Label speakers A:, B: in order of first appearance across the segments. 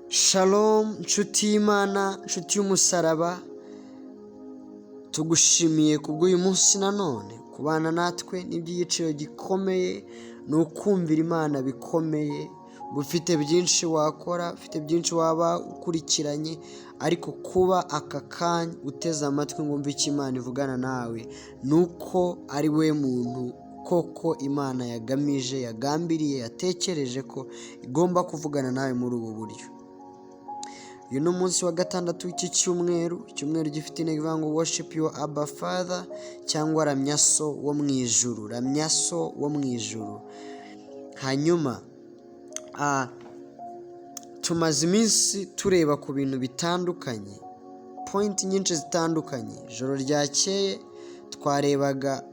A: Shalom nshuti y'Imana, nshuti y'umusaraba, tugushimiye kubw'uyu munsi nanone kubana natwe ni iby'igiciro gikomeye, ni ukumvira Imana bikomeye. Ufite byinshi wakora, ufite byinshi waba ukurikiranye, ariko kuba aka kanya uteze amatwi ngo wumve icyo Imana ivugana nawe, ni uko ari we muntu koko Imana yagamije, yagambiriye, yatekereje ko igomba kuvugana nawe muri ubu buryo. Uyu ni umunsi wa gatandatu w'iki cyumweru, icyumweru gifite intego ivuga ngo "Worship your Abba Father" cyangwa "Ramya So wo mu ijuru", ramya So wo mu ijuru. Hanyuma tumaze iminsi tureba ku bintu bitandukanye, point nyinshi zitandukanye. Ijoro ryakeye twarebaga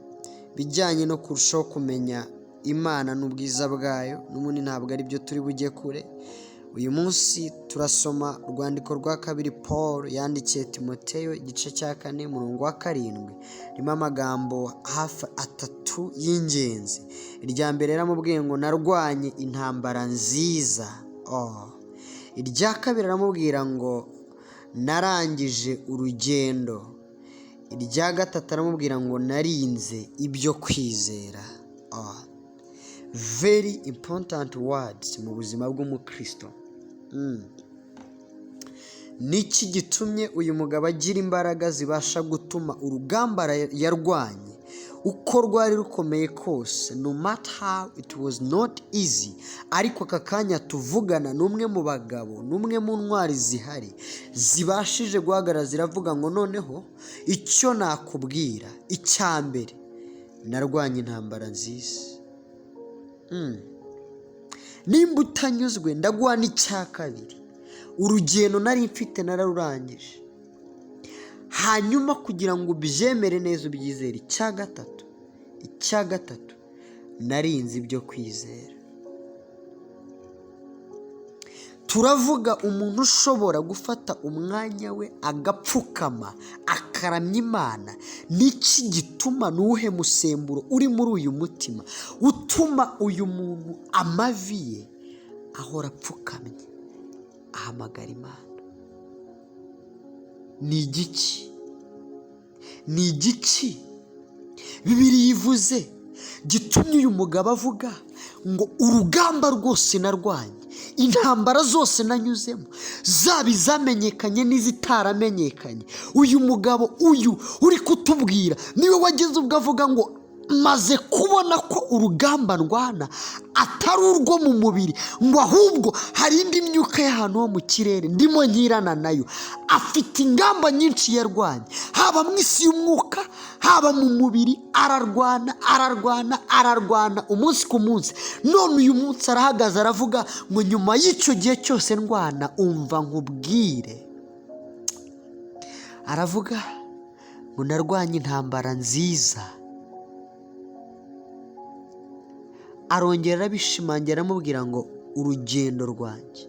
A: ibijyanye no kurushaho kumenya Imana n'ubwiza bwayo, n'ubundi ntabwo ari byo turi bujye kure. Uyu munsi turasoma urwandiko rwa kabiri Paul yandikiye Timoteyo, igice cya 4, umurongo wa 7, ririmo amagambo hafi atatu y'ingenzi. Irya mbere yaramubwiye ngo "Narwanye intambara nziza". Irya kabiri aramubwira ngo "Narangije urugendo". Irya gatatu aramubwira ngo "Narinze ibyo kwizera". Very important words mu buzima bw'umukristo. Niki gitumye uyu mugabo agira imbaraga zibasha gutuma urugamba yarwanye, uko rwari rukomeye kose, no matter how it was not easy, ariko aka kanya tuvugana ni umwe mu bagabo, ni umwe mu ntwari zihari zibashije guhagarara, ziravuga ngo noneho icyo nakubwira, icya mbere, narwanye intambara nziza. Nimba utanyuzwe, ndaguha n'icya kabiri: urugendo nari mfite nararurangije. Hanyuma kugira ngo ubyemere neza, ubyizere, icya gatatu, narinze ibyo kwizera. Turavuga umuntu ushobora gufata umwanya we agapfukama akaramya Imana. Niki gituma? Ni uwuhe musemburo uri muri uyu mutima utuma uyu muntu amavi ye ahora apfukamye ahamagara Imana? Ni igiki? Ni igiki Bibiliya ivuze gitumye uyu mugabo avuga ngo urugamba rwose narwanye, intambara zose nanyuzemo, zaba izamenyekanye n'iz'itaramenyekanye? Uyu mugabo uyu uri kutubwira niwe wageze ubwo avuga ngo maze kubona ko urugamba ndwana atari urwo mu mubiri, ngo ahubwo hari indi myuka y'ahantu ho mu kirere ndimo nkirana nayo. Afite ingamba nyinshi yarwanye, haba mu isi y'umwuka, haba mu mubiri, ararwana, ararwana, ararwana umunsi ku munsi. None uyu munsi arahagaze aravuga ngo nyuma y'icyo gihe cyose ndwana, umva nkubwire, aravuga ngo narwanye intambara nziza. Arongera arabishimangira, aramubwira ngo urugendo rwanjye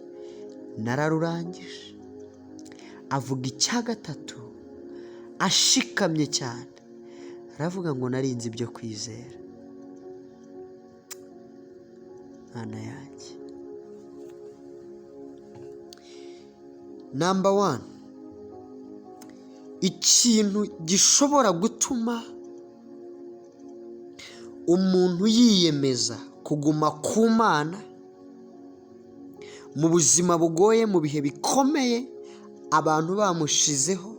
A: nararurangije. Avuga icya gatatu ashikamye cyane, aravuga ngo narinze ibyo kwizera. Mwana yanjye, number one, ikintu gishobora gutuma umuntu yiyemeza kuguma ku Mana mu buzima bugoye, mu bihe bikomeye, abantu bamushizeho,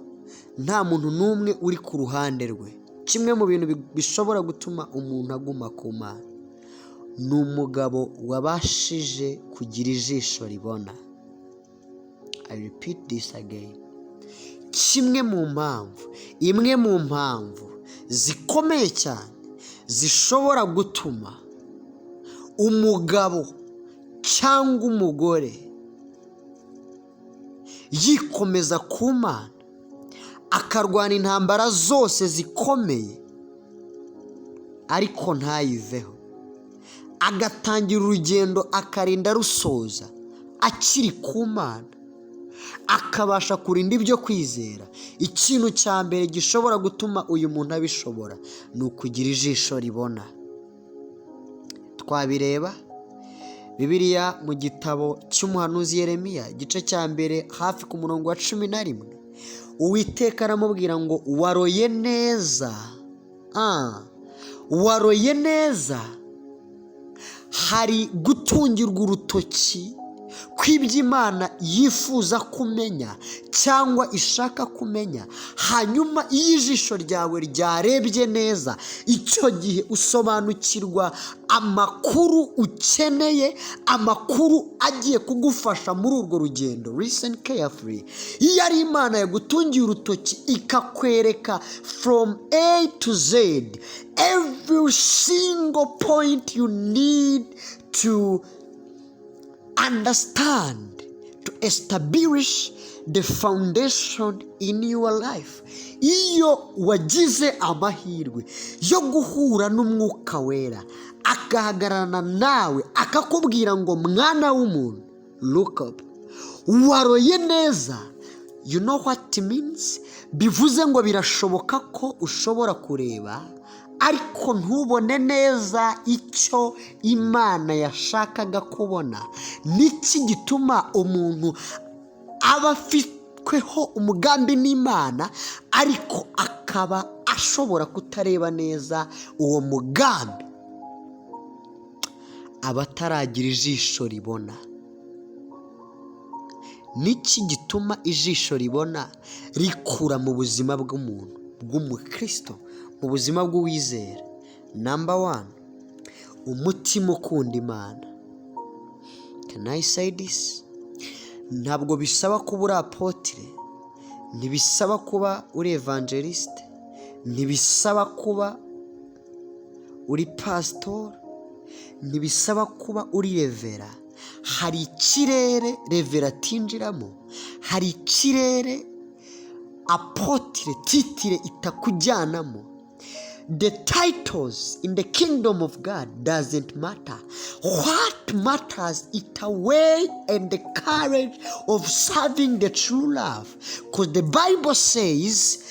A: nta muntu n'umwe uri ku ruhande rwe, kimwe mu bintu bishobora gutuma umuntu aguma ku Mana ni umugabo wabashije kugira ijisho ribona. I repeat this again: kimwe mu mpamvu, imwe mu mpamvu zikomeye cyane zishobora gutuma umugabo cyangwa umugore yikomeza ku Mana, akarwana intambara zose zikomeye ariko ntayiveho, agatangira urugendo akarinda arusoza akiri ku Mana, akabasha kurinda ibyo kwizera, ikintu cya mbere gishobora gutuma uyu muntu abishobora ni ukugira ijisho ribona. Twabireba Bibiliya mu gitabo cy'umuhanuzi Yeremiya, igice cya 1, hafi ku murongo wa 11, Uwiteka aramubwira ngo: "Waroye neza, waroye neza." Hari gutungirwa urutoki kw'ibyo Imana yifuza kumenya cyangwa ishaka kumenya. Hanyuma iyo ijisho ryawe ryarebye neza, icyo gihe usobanukirwa amakuru ukeneye, amakuru agiye kugufasha muri urwo rugendo. Listen carefully. Iyo ari Imana yagutungiye urutoki, ikakwereka from A to Z every single point you need to understand to establish the foundation in your life, iyo wagize amahirwe yo guhura n'Umwuka Wera, agahagararana nawe, akakubwira ngo: "Mwana w'umuntu, look up, waroye neza," you know what it means? Bivuze ngo birashoboka ko ushobora kureba ariko ntubone neza icyo Imana yashakaga kubona. Niki gituma umuntu aba afitweho umugambi n'Imana ariko akaba ashobora kutareba neza uwo mugambi? Aba ataragira ijisho ribona. Niki gituma ijisho ribona rikura mu buzima bw'umuntu bw'umukristo, mu buzima bw'uwizera? Number one, umutima ukunda Imana. Can I say this? Ntabwo bisaba kuba uri apôtre, ntibisaba kuba uri évangéliste, ntibisaba kuba uri pasitori, ntibisaba kuba uri révérend. Hari ikirere révérend atinjiramo, hari ikirere apôtre titre itakujyanamo. The titles in the kingdom of God doesn't matter. What matters is the way and the courage of serving the true love, because the Bible says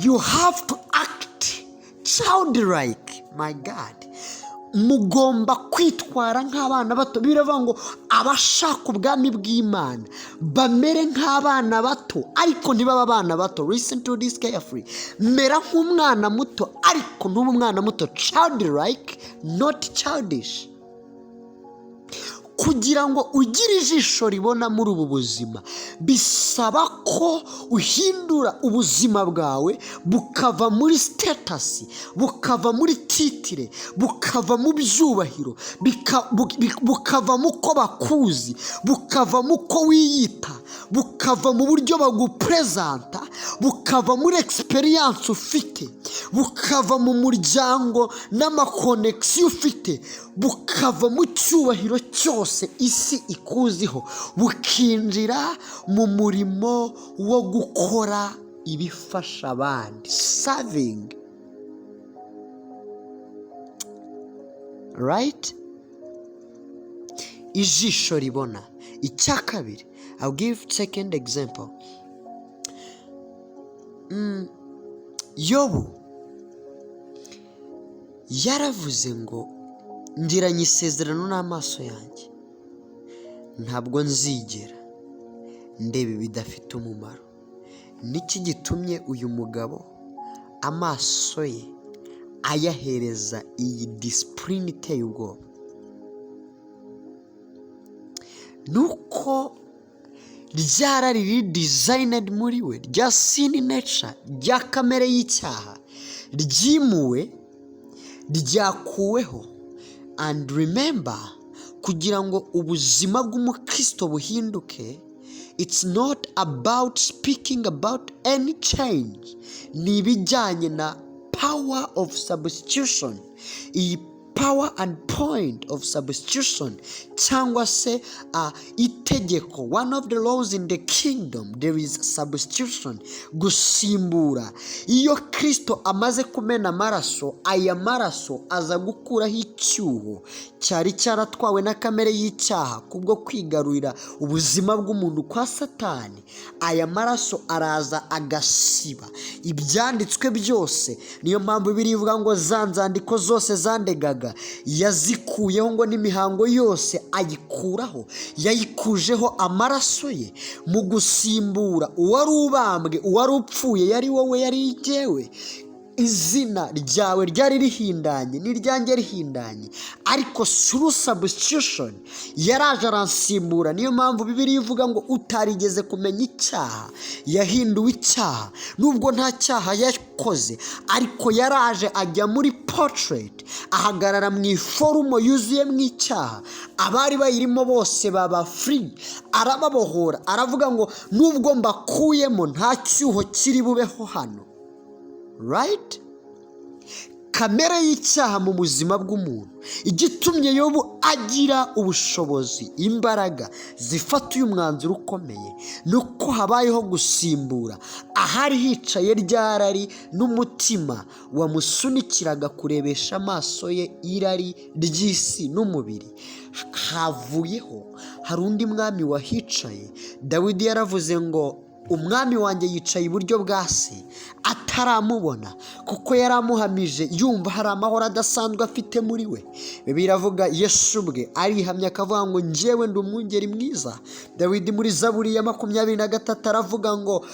A: you have to act childlike. My God, mugomba kwitwara nk'abana bato. Biravuga ngo abashaka ubwami bw'Imana bamere nk'abana bato, ariko ntibabe abana bato. Listen to this carefully. Mera nk'umwana muto ariko ntube umwana muto. Childlike, not childish. Kugira ngo ugire ijisho ribona muri ubu buzima, bisaba ko uhindura ubuzima bwawe, bukava muri status, bukava muri titre, bukava mu byubahiro, bukava mu ko bakuzi, bukava mu ko wiyita, bukava mu buryo bagupresenta, bukava muri expérience ufite, bukava mu muryango n'ama connexions ufite, bukava mu cyubahiro cyose isi ikuziho, bukinjira mu murimo wo gukora ibifasha abandi, serving, right? Ijisho ribona. Icya kabiri, I'll give second example. Yobu yaravuze ngo: "Ngiranye isezerano n'amaso yanjye, ntabwo nzigera ndeba ibidafite umumaro." Niki gitumye uyu mugabo amaso ye ayahereza iyi discipline iteye ubwoba? Nuko rya riri designed muri we, rya sin nature, rya kamere y'icyaha, ryimuwe, ryakuweho. And remember, kugira ngo ubuzima bw'umukristo buhinduke, it's not about speaking about any change, ni ibijyanye na power of substitution. Iyi power and point of substitution, cyangwa se itegeko, one of the laws in the kingdom, there is substitution, gusimbura. Iyo Kirisito amaze kumena amaraso, aya maraso aza gukuraho icyuho cyari cyaratwawe na kamere y'icyaha kubwo kwigarurira ubuzima bw'umuntu kwa Satani. Aya maraso araza agasiba ibyanditswe byose. Niyo mpamvu birivuga ngo za nzandiko zose zandegaga. Bakoraga yazikuyeho, ngo n'imihango yose ayikuraho, yayikujeho amaraso ye mu gusimbura uwari ubambwe, uwari upfuye. Yari wowe, yari jyewe. Izina ryawe ryari rihindanye n'iryanjye rihindanye, ariko through substitution yaraje aransimbura. Niyo mpamvu Bibiliya ivuga ngo utarigeze kumenya icyaha yahinduwe icyaha. Nubwo nta cyaha yakoze, ariko yaraje ajya muri portrait, ahagarara mu iform yuzuyemo icyaha. Abari bayirimo bose baba free, arababohora. Aravuga ngo nubwo mbakuyemo, nta cyuho kiri bubeho hano, right? Kamere y'icyaha mu buzima bw'umuntu, igitumye Yobu agira ubushobozi, imbaraga zifata uyu mwanzuro ukomeye, ni uko habayeho gusimbura ahari hicaye rya rari n'umutima wamusunikiraga kurebesha amaso ye irari ry'isi n'umubiri. Havuyeho, hari undi mwami wahicaye. Dawidi yaravuze ngo umwami wanjye yicaye iburyo bwa se, ataramubona, kuko yari amuhamije, yumva hari amahoro adasanzwe afite muri we. Biravuga Yesu ubwe arihamya, akavuga ngo njyewe ndi umwungeri mwiza. Dawidi muri Zaburi ya 23 aravuga ngo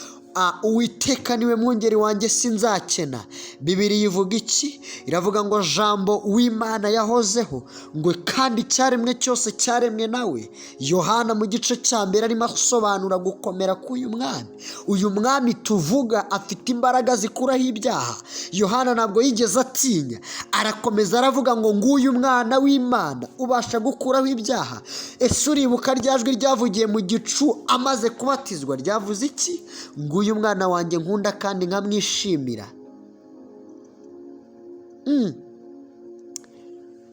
A: Uwiteka niwe mwungeri wanjye, sinzakena. Bibiliya ivuga iki? Iravuga ngo Jambo w'Imana yahozeho, ngo kandi icyaremwe cyose cyaremwe nawe. Yohana mu gice cya mbere arimo asobanura gukomera k'uyu mwami. Uyu mwami tuvuga afite imbaraga zikuraho ibyaha. Yohana ntabwo yigeze atinya, arakomeza aravuga ngo nguyu mwana w'Imana ubasha gukuraho ibyaha. Ese uribuka rya jwi ryavugiye mu gicu amaze kubatizwa? Ryavuze iki? Nguyu mwana wanjye nkunda kandi nkamwishimira.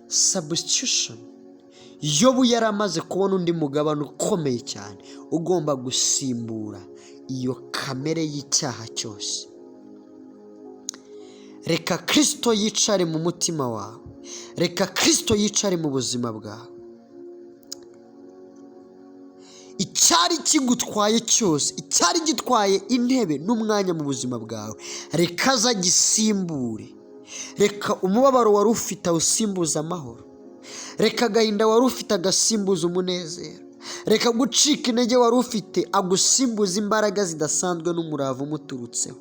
A: Substitution. Yobu yari amaze kubona undi mugabane ukomeye cyane ugomba gusimbura iyo kamere y'icyaha cyose. Reka Kirisito yicare mu mutima wawe, reka Kirisito yicare mu buzima bwawe. Icyari kigutwaye cyose, icyari gitwaye intebe n'umwanya mu buzima bwawe, reka aza agisimbure. Reka umubabaro wari ufite awusimbuze amahoro, reka agahinda wari ufite agasimbuza umunezero, reka gucika intege wari ufite agusimbuza imbaraga zidasanzwe n'umurava umuturutseho,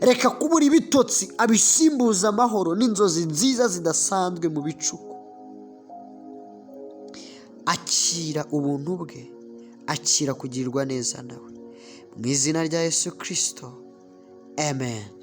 A: reka kubura ibitotsi abisimbuza amahoro n'inzozi nziza zidasanzwe mu bicuku. Akira ubuntu bwe, akira kugirirwa neza nawe, mu izina rya Yesu Kirisito, amen.